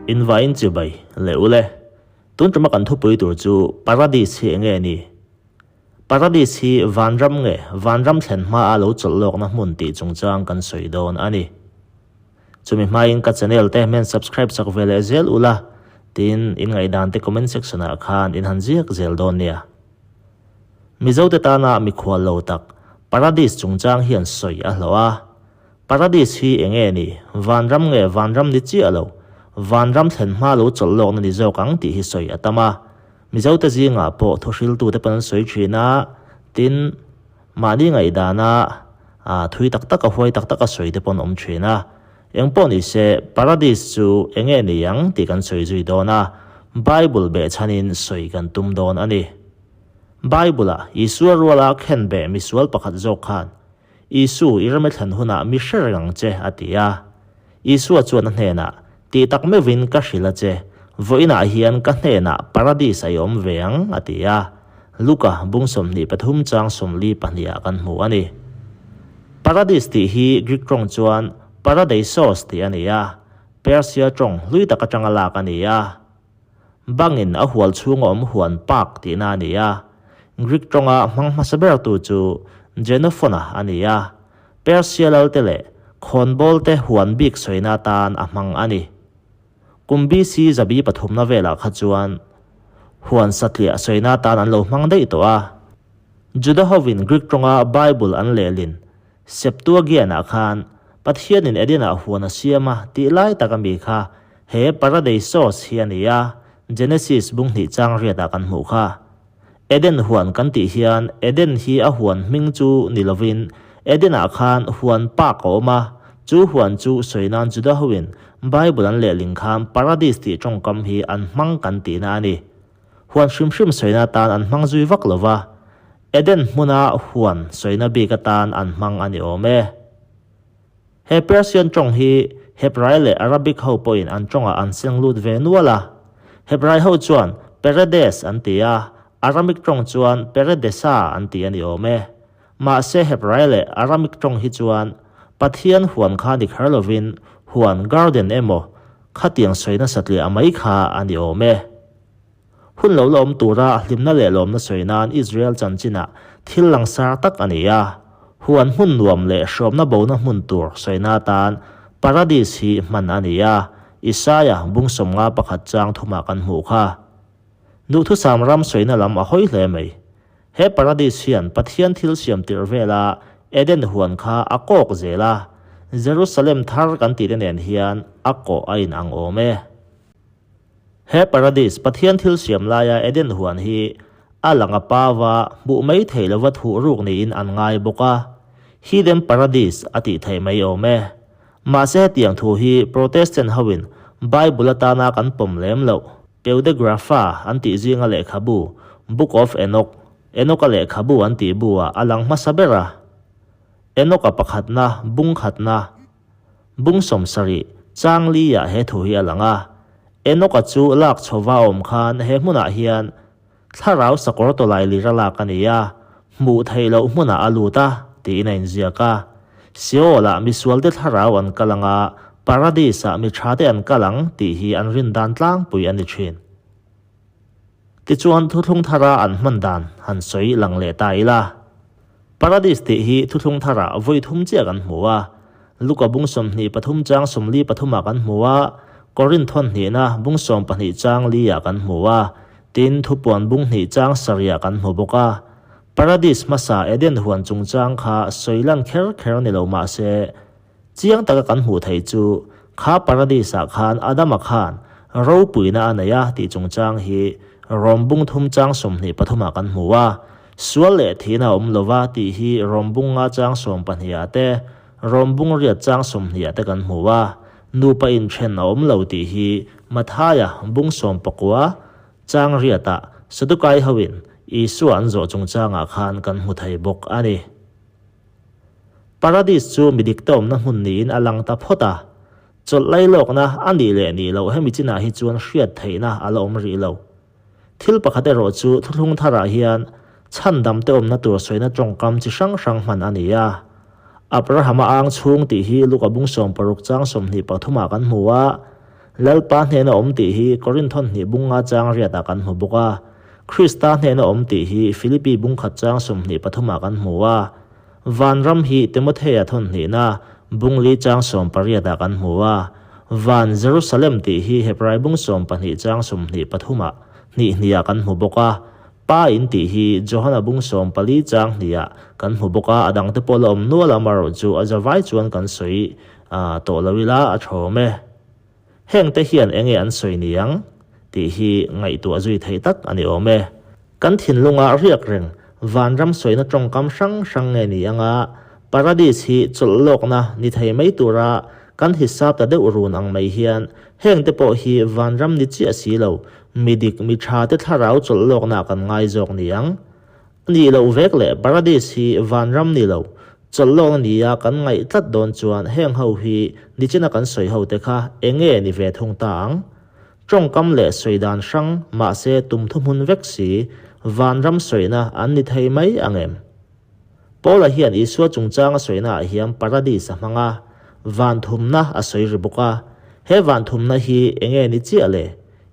In vain chibai leh ule. Tun tuma kan thupui tur chu Paradis hi enge ni? Paradis hi vanram nge vanram thlen hma a lo chawlh lawkna hmun tih chungchang kan sawi dawn a ni. Chumi hmain ka channel te men subscribe chak ve leh zel ula, tin in ngaihdan te comment section ah khan in han ziak zel dawn nia. Mizo te tana mikhual lo tak Paradis chungchang hian sawi a hlawh a. Paradis hi enge ni? Vanram nge vanram ni chiah lo? Vanram thlen hma lo chawlh lawkna ni zawk ang tih hi sawi a tam a. Mizo te zingah pawh thuhriltu te pawn an sawi thin a, tin mahni ngaihdana thui tak taka huai tak taka sawi te pawn awm thin a. Engpawh ni se, Paradis chu enge ni ang tih kan sawi zui dawn a, Bible behchhanin sawi kan tum dawn a ni. Bible-a Isua ruala khenbeh misual pakhat zawk khan, Isu, i rame thlen hunah mi hre reng ang che, a ti a. Isua chuan a hnenah, Tih tak meuhin ka hrilh a che, vawiinah hian ka hnenah Paradis a i awm ve ang, a ti a. Luka bung 23 chang 42 ah kan hmu a ni. Paradis tih hi Greek tawng chuan paradeisos tih a ni a, Persia tawng hlui tak atanga lak a ni a. Bangin a hual chhunga awm huan park tihna a ni a. Greek tawnga hmang hmasa bertu chu Xenophon-a a ni a, Persia lalte leh khawnbawlte huan bik sawina atan a hmang a ni. Kum BC zabi pathumna velah kha chuan huan satliah sawina atan an lo hmang daih tawh a. Juda hovin Greek tawnga Bible an lehlin Septuagian-ah khan Pathianin Eden-ah huan a siam a tih lai tak ami kha he Paradeisos hi a ni a, Genesis bung hnih chang riatah kan hmuh kha. Eden huan kan tih hian Eden hi a huan hming chu ni lovin Eden-ah khan huan park a awm a, chu huan chu sawi nan Juda hoin Bible an lehling khan Paradis tih tawngkam hi an hmang kan tihna a ni. Huan hrim hrim sawina atan an hmang zui vak lo va, Eden hmuna huan sawina bik atan an hmang a ni awm e. He Persian tawng hi Hebrai leh Arabic ho pawhin an tawngah an seng lut ve nual a. Hebrai ho chuan Peredes an ti a, Aramic tawng chuan Peredesa an ti a ni awm e. Mahse Hebrai leh Aramic tawng hi chuan Pathian huan kha ni kher lovin huan garden emaw khatiang sawina satliah mai kha a ni awm e. Hun lo la awm tura hlimna leh lawmna sawi nan Israel chanchinah thil langsar tak a ni a. Huan hmun nuam leh hrawmna bona hmun tur sawina atan Paradis hi hman a ni a, Isaia bung 51 chang thumah kan hmuh kha. Duhthusam ram sawina lam a hawi hle mai. He Paradis hian Pathian thil siam tirh vela Eden huan kha a kawk zel a, Jerusalem thar kan tihte nen hian a kawh a inang awm e. He Paradis, Pathian thil siam laia Eden huan hi a lang a pava hmuh mai theih lova thuh ruk niin an ngai bawk a, Hidden Paradis a tih theih mai awm e. Mahse hetiang thu hi Protestant hoin Bible atana kan pawm lem loh, Peudegrapha an tih zinga lehkhabu Book of Enoch, Enoch-a lehkhabu an tih bu ah a lang hmasa ber a. Enoch-a pakhatna, bung khatna, Bung 70, chang li-ah he thu hi a lang a. Enoch-a chu lak chhova a awm khan he hmunah hian thlarau sakawr tawlai lir a lak a ni a, hmuh theih loh hmunah a lut a, tiin a inziak a. Seol-ah misualte thlarau an kal ang a, Paradis-ah mi thate an kal ang tih hi an rin dan tlangpui a ni thin. Tichuan thuthlung thara an hman dan han sawi lang leh ta ila. Paradis tih hi thuthlung thara vawi thum chiah kan hmu a. Luka bung 23 chang 43 ah kan hmu a, Korinth thawn hnihna bung 12 chang li ah kan hmu a, tin thupuan bung hnih chang sarih ah kan hmu bawk a. Paradis hmasa Eden huan chungchang kha sawi lan kher kher ni lo mah se, Chiang taka kan hmuh theih chu kha Paradis-ah khan Adama khan ropuina a nei a tih chungchang hi Rom bung thum chang 23 ah kan hmu a. Sual leh thihna a awm lova tih hi Rom bung nga chang 12 ah te, Rom bung riat chang 20 ah te kan hmu a. Nupa inthen a awm lo tih hi Mathaia bung 19 chang riatah Sadukai hoin Isua an zawh chungchangah khan kan hmu thei bawk a ni. Paradis chu mi dik te awmna hmun niin a lang ta phawt a. Chawlh lailawkna a nih leh nih loh hemi chinah hi chuan hriat theihna a la awm rih lo. Thil pakhat erawh chu thuthlung tharah hian chhandam te awmna tur sawina tawngkam chi hrang hrang hman a ni a. Abrahama ang chhung tih hi Luka bung 16 chang 23 ah kan hmu a. Lalpa hnena awm tih hi Korinthon hnih bung nga chang riatah kan hmu bawk a. Krista hnena awm tih hi Filipi bung khat chang 23 ah kan hmu a. Vanram hi Timothea thawn hnihna bung li chang 18 ah kan hmu a. Van Jerusalem tih hi Hebrai bung 12 chang 23 ah hnih hnihah kan hmu bawk a. Pa in tih hi Johana bung 14 chang hnihah kan hmu bawk a, a dangte pawh la awm nual a, amaherawhchu a zavai chuan kan sawi tawh lo ila a thawm e. Hengte hian enge an sawi niang? tih hi ngaihtuah zui theih tak a ni awm e. Kan thinlunga riak reng vanram sawina tawngkam hrang hrang nge ni anga Paradis hi chawlh lawkna ni thei mai tura kan hisap ta deuh run ang mai hian hengte pawh hi vanram ni chiah si lo, mi dik mi tha te thlarau chawlh lawkna kan ngai zawk niang. A nih loh vek leh Paradis hi vanram ni lo, chawlh lawkna nia kan ngaih tlat dawn chuan heng ho hi nichina kan sawi ho te kha enge ni ve thung ta ang? Tawngkam leh sawi dan hrang mahse tum thuhmun vek si, vanram sawina an ni thei mai ang em? Paula hian Isua chungchang a sawina ah hian Paradis a hmang a, van thumna a sawi ri bawk a. He van thumna hi enge ni chiah le?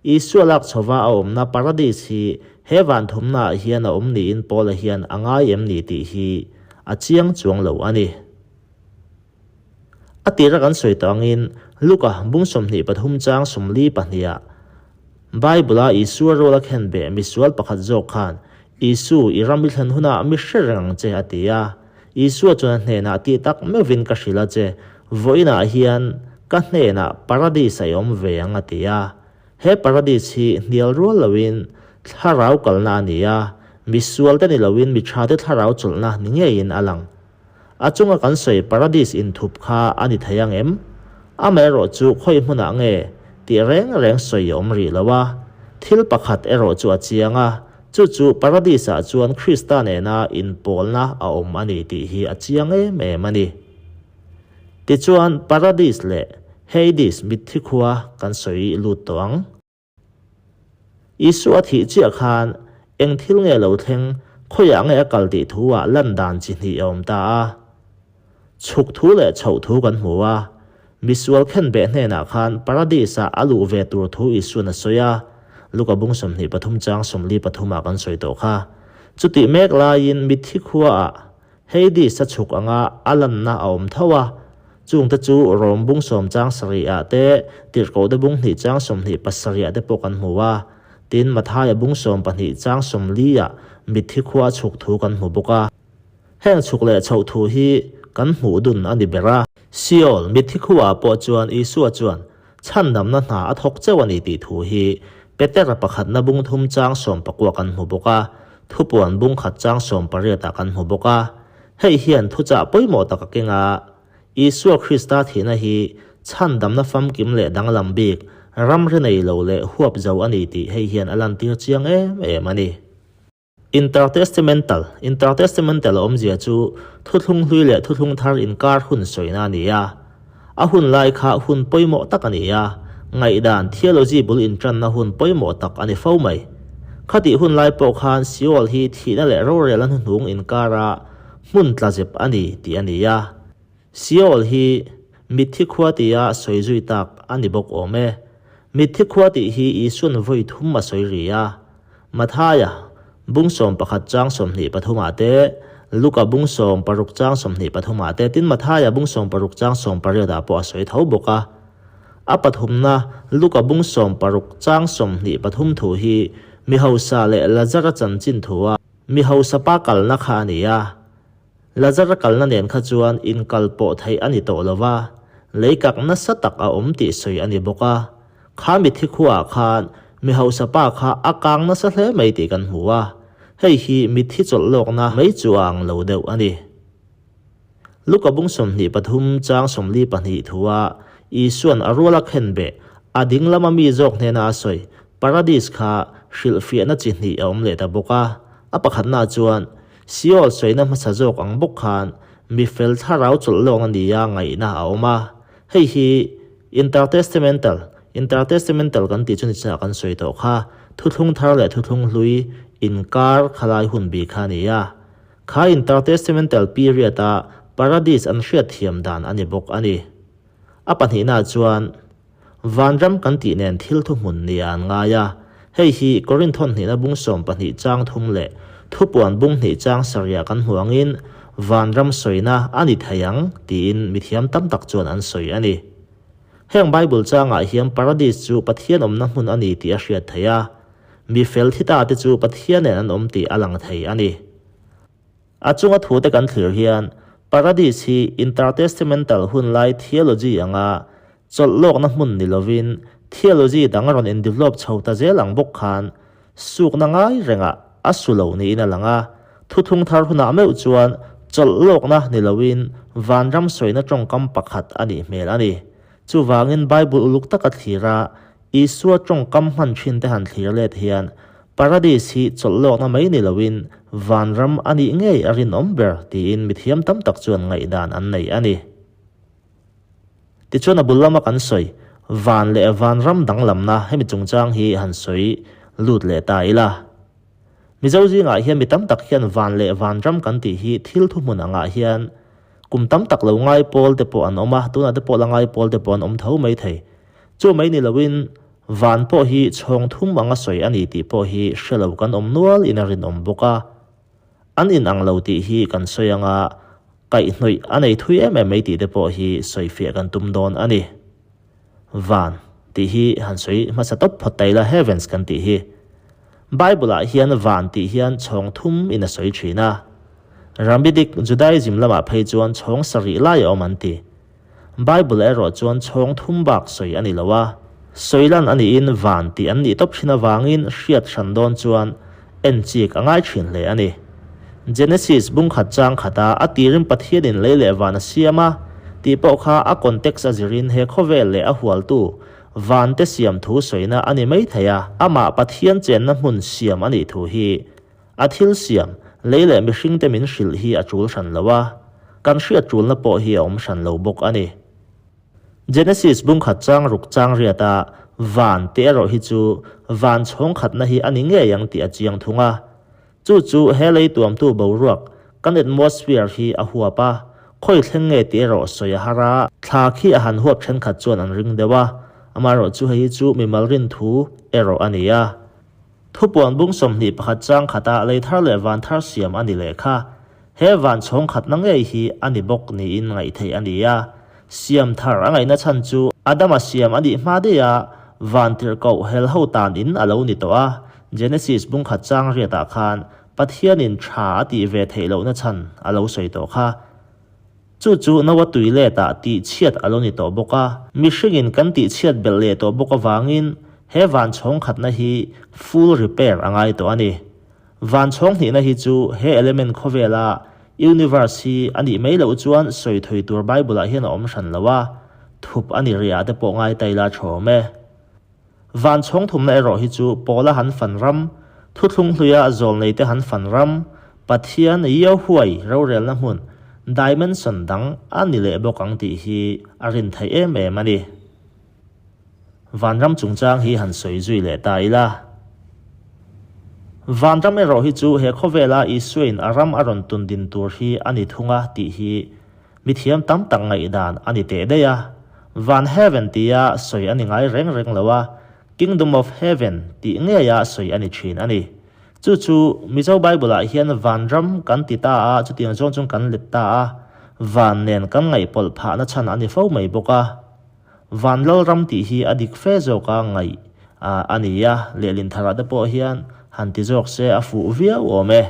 Isua lak chhova a awmna Paradis hi he van thumna ah hian a awm niin Paula hian a ngai em ni tih hi a chiang chuang lo a ni. A tira kan sawi tawh angin Luka bung 23 chang 42 ah Bible-a Isua rual a khen beh misual pakhat zawk khan, Isu, i ram i thlen hunah mi hre reng ang che, a ti a. Isua chuan a hnenah tih tak meuhvin ka hrilh a che, vawiinah hian ka hnenah Paradis-a i awm ve ang, a ti a. He Paradis hi hnial rual loin thlarau kalna a ni a, misualte ni loin mi thate thlarau chawlhna ni ngeiin a lang. A chunga kan sawi Paradis inthup kha a ni thei ang em? Amaherawh chu khawi hmunah nge tih reng reng sawi a awm rih lo a. Thil pakhat erawh chu a chiang a, chu chu Paradis-ah chuan Krista nena inpawlna a awm a ni tih hi a chiang em em a ni. Tichuan Paradis leh Hades mitthi khua kan sawi lut tawh ang. Isua thih chiah khan eng thil nge lo thleng, khawiah nge a kal tih thu ah lan dan chi hnih a awm ta a. Chhuk thu leh chhoh thu kan hmu a. Misual khenbeh hnenah khan Paradis ah a luh ve tur thu Isuan a sawi a, Luka bung 23 chang 43 ah kan sawi tawh kha. Chutih mek laiin mitthi khua ah Hades a chhuk anga a lanna a awm tho a, chungte chu Rom bung sawm chang sarihah te, Tirhkohte bung hnih chang 27 ah te pawh kan hmu a, tin Mathaia bung 12 chang 40 ah mitthi khua a chhuk thu kan hmu bawk a. Heng chhuk leh chhoh thu hi kan hmuh dun a ni ber a. Seol, mitthi khuaah pawh chuan Isua chuan chhandamna hna a thawk cheu a ni tih thu hi Petera pakhatna bung thum chang 19 kan hmu bawk a, thupuan bung khat chang 18 ah kan hmu bawk a. Hei hian thuchah pawimawh tak a keng a, Isua Krista thihna hi chhandamna famkim leh danglam bik, ramri nei lo leh huap zo a ni tih hei hian a lantir chiang em em a ni. Intertestamental, Intertestamental a awmzia chu thuthlung hlui leh thuthlung thar inkar hun sawina a ni a. A hun lai kha hun pawimawh tak a ni a, ngaihdan, theology, bul intanna hun pawimawh tak a ni fo mai. Khatih hun lai pawh khan Seol hi thihna leh rorelna hnuhnung inkara hmun tlazep a ni tih a ni a. Seol hi mitthi khua tia sawi zui tak a ni bawk awm e. Mitthi khua tih hi Isuan vawi thum a sawi ri a. Mathaia, bung 11 chang 23 ah te, Luka bung 16 chang 23 ah te, tin Mathaia bung 16 chang 18 ah pawh a sawi tho bawk a. A pathumna, Luka bung 16 chang 23 thu hi mi hausa leh Lazara chanchin thua mi hausa pa kalna kha a ni a. Lazara kalna nen kha chuan inkal pawh theih a ni tawh lo va, lei kak nasa tak a awm tih sawi a ni bawk a. Kha mitthi khuaah khan mi hausa pa kha a kang nasa hle mai tih kan hmu a, hei hi mitthi chawlh lawkna mai chu a ang lo deuh a ni. Luka bung 23 chang 42 thua Isuan a ruala khenbeh a ding lama mi zawk hnena a sawi Paradis kha hrilhfiahna chi hnih a awm leh ta bawk a. A pakhatnaah chuan Seol sawina hmasa zawk ang bawk khan mi fel thlarau chawlh lawng a nia ngaihna a awm a. Hei hi Intertestamental, Intertestamental kan tih chu nichinah kan sawi tawh kha, thuthlung thar leh thuthlung hlui inkar khalai hun bik kha a ni a. Kha Intertestamental period-a Paradis an hriatthiam dan a ni bawk a ni. A pahnihnaah chuan. Vanram kan tih nen thil thuhmun nia an ngai a. Hei hi Korinthon hnihna bung 12 chang thum leh Thupuan bung hnih chang sarihah kan hmu angin Vanram sawina a ni thei ang tiin mithiam tam tak chuan an sawi a ni. Heng Bible changah hian Paradis chu Pathian awmna hmun a ni tih a hriat theih a, mi fel thi ta te chu Pathian nen an awm tih a lang thei a ni. A chunga thute kan thlir hian Paradis hi intertestamental hunlai theology anga chawlh lawkna hmun ni lovin theology dang rawn indevelop chho ta zel ang bawk khan sukna ngai rengah a su lo niin a lang a, thuthlung thar hunah meuh chuan chawlh lawkna ni loin vanram sawina tawngkam pakhat a nih hmel a ni. Chuvangin Bible uluk taka thlir a, Isua tawngkam hman thin te han thlir let hian Paradis hi chawlh lawkna mai ni loin vanram a nih ngei a rinawm ber tiin mithiam tam tak chuan ngaihdan an nei a ni. Tichuan a bul lama kan sawi van leh vanram danglamna hemi chungchang hi han sawi lut leh ta ila. Mizo zingah hian mi tam tak hian van leh vanram kan tih hi thil thuhmun angah hian kum tam tak lo ngai pawl te pawh an awm a, tunah te pawh la ngai pawl te pawh an awm tho mai thei. Chu mai ni loin van pawh hi chhawng thum anga sawi a ni tih pawh hi hre lo kan awm nual in a rinawm bawk a. An inang lo tih hi kan sawi anga kaihhnawih a nei thui em em mai tih te pawh hi sawifiah kan tum dawn a ni. Van tih hi han sawi hmasa tawp phawt ta ila heavens kan tih hi. Bible ah hian van tih hian chhawng thum in a sawi thin a. Rabidic Judaism lamah phei chuan chhawng sarih lai a awm an ti. Bible erawh chuan chhawng thum bak sawi a ni lo a, sawi lan a niin van tih an nih tawp thin avangin hriat hran dawn chuan en chik a ngai thin hle a ni. Genesis bung khat chang khata a tirin Pathianin lei leh van a siam a tih pawh kha a context a zirin he khawvel leh a hualtu van te siam thu sawina a ni mai thei a, amah Pathian chenna hmun siam a nih thu hi A thil siam, lei leh mihringte min hrilh hi a tul hran lo a, kan hriat tulna pawh hi a awm hran lo bawk a ni. Genesis bungkhat chang ruk chang riata van tih erawh hi chu van chhawng khatna hi a ni ngei ang tih a chiang thung a. Chu chu he lei tuamtu boruak, kan atmosphere hi a huap a, khawi thleng nge tih erawh sawi a har a, thla khi a han huap thenkhat chuan an ring deuh a, amaherawh chu hei hi chu mimal rin thu erawh a ni a. Thupuan bung 21 chang khata lei thar leh van thar siam a ni leh kha. He van chhawng khatna ngei hi a ni bawk niin ngaih theih a ni a. Siam thar a ngaihna chhan chu Adama siam a nih hma daih a, van tirhkoh hel ho tan in a lo ni tawh a. Genesis bung khat chang riatah khan Pathianin tha a tih ve theih lohna chhan a lo sawi tawh kha. Chu chu Noa tui letah tihchhiat a lo ni tawh bawk a, mihringin kan tihchhiat belh leh tawh bawk avangin he van chhawng khatna hi full repair a ngai tawh a ni. Van chhawng hnihna hi chu he element khawvela universe hi a nih mai loh chuan sawi thui tur Bible-ah hian a awm hran lo a, thup a ni riah te pawh ngai ta ila tha awm e. Van chhawng thumna erawh hi chu Paula han fan ram, thuthlung hluia zawlneite han fan ram, Pathian Yahuai rorelna hmun, dimension dang a ni leh bawk ang tih hi a rin theih em em a ni. Vanram chungchang hi han sawi zui leh ta ila. Vanram erawh hi chu he khawvela Isuain a ram a rawn tun din tur hi a ni thung a tih hi Mithiam tam tak ngaihdan a ni teh daih a, Van Heaven tia sawi a ni ngai reng reng lo a, Kingdom of Heaven tih ngeia sawi a ni thin a ni. Chu chu Mizo Bible-ah hian Vanram kan ti ta a, chutiang zawng chuan kan let ta a, Van nen kan ngaihpawlh phahna chhan a ni fo mai bawk a. Van Lalram tih hi a dik fe zawka ngaih a ni a, lehlin tharah te pawh hian han ti zawk se a fuh viau awm e.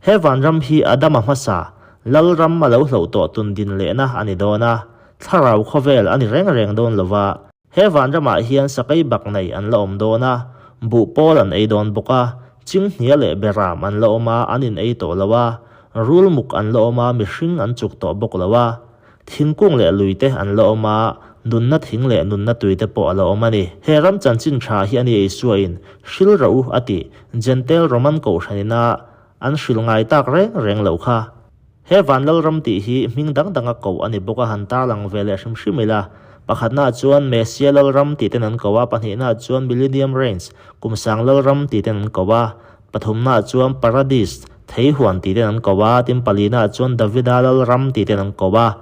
He vanram hi Adama hmasa, Lalram a lo hloh tawh tun din lehna a ni dawn a, thlarau khawvel a ni reng reng dawn lo va. He vanramah hian sakei bak nei an la awm dawn a, buh pawl an ei dawn bawk a, chinghnia leh beram an la awm a, an in ei tawh lo a, rul muk an la awm a, mihring an chuk tawh bawk lo a, thingkung leh lui te an la awm a, nunna thing leh nunna tui te pawh a la awm a ni. He ram chanchin tha hi a ni Isuain, Hril rawh u a ti, Jentail Roman kohhranina an hril ngai tak reng reng loh kha. He Vanlalram tih hi hming dang danga koh a ni bawk a han tarlang ve leh hrim hrim ila. Pakhatnaah chuan Messia Lalram tih ten an ko a, pahnihnaah chuan Millennium Reigns, Kum Sang Lalram tih ten an ko a, pathumnaah chuan Paradis, Theihuan tih ten an ko a, tin palinaah chuan Davida Lalram tih ten an ko a,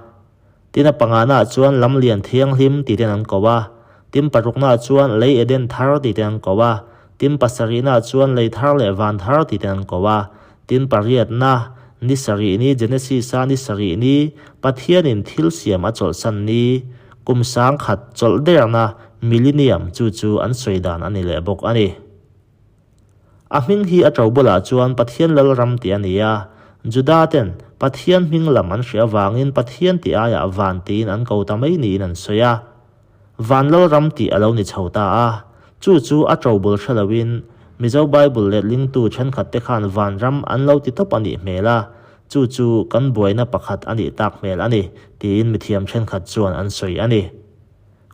tin a panganaah chuan Lamlian Thianghlim tih ten an ko a. Tin paruknaah chuan lei Eden thar tih ten an ko a. Tin pasarihnaah chuan lei thar leh van thar tih ten an ko a. Tin pariatna, ni sarih ni Genesis-a ni sarih ni, Pathianin thil siam a chawlhsan ni, kum 1000 chawlh derna, millennium, chu chu an sawi dan a ni leh bawk a ni. A hming hi a to bulah chuan Pathian Lalram tih a ni a, Juda ten Pathian hming lam an hriah avangin Pathian tih aiah van tiin an ko ta mai niin an sawi a. Van Lalram tih a lo ni chho ta a, chu chu a to bul hre loin Mizo Bible letlingtu thenkhat te khan Vanram an lo ti tawp a nih hmel a, chu chu kan buaina pakhat a nih tak hmel a ni, tiin mithiam thenkhat chuan an sawi a ni.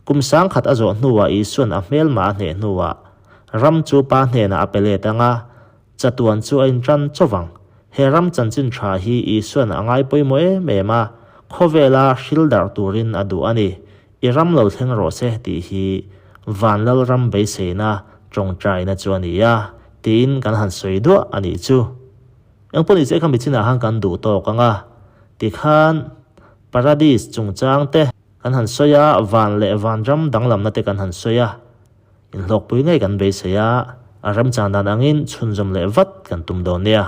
Kum 1000 a zawh hnuah Isua'n a hmelma a hneh hnuah ram chu Pa hnenah a pe let ang a, chatuan chu a intan chauh ang. He ram chanchin tha hi Isua'n a ngai pawimawh em em a, khawvela hril darh turin a duh a ni. I ram lo thleng rawh se tih hi van Lalram beiseina tawngtaina chu a ni a, tiin kan han sawi duah a nih chu. Engpawh ni che kha michinah khan kan duh tawk ang a, tikhan Paradis chungchang te, Kan han sawi a, van leh vanram danglamna te kan han sawi a, inhlawkpui ngei kan beisei a, a remchan dan angin chhunzawm leh vat kan tum dawn nia.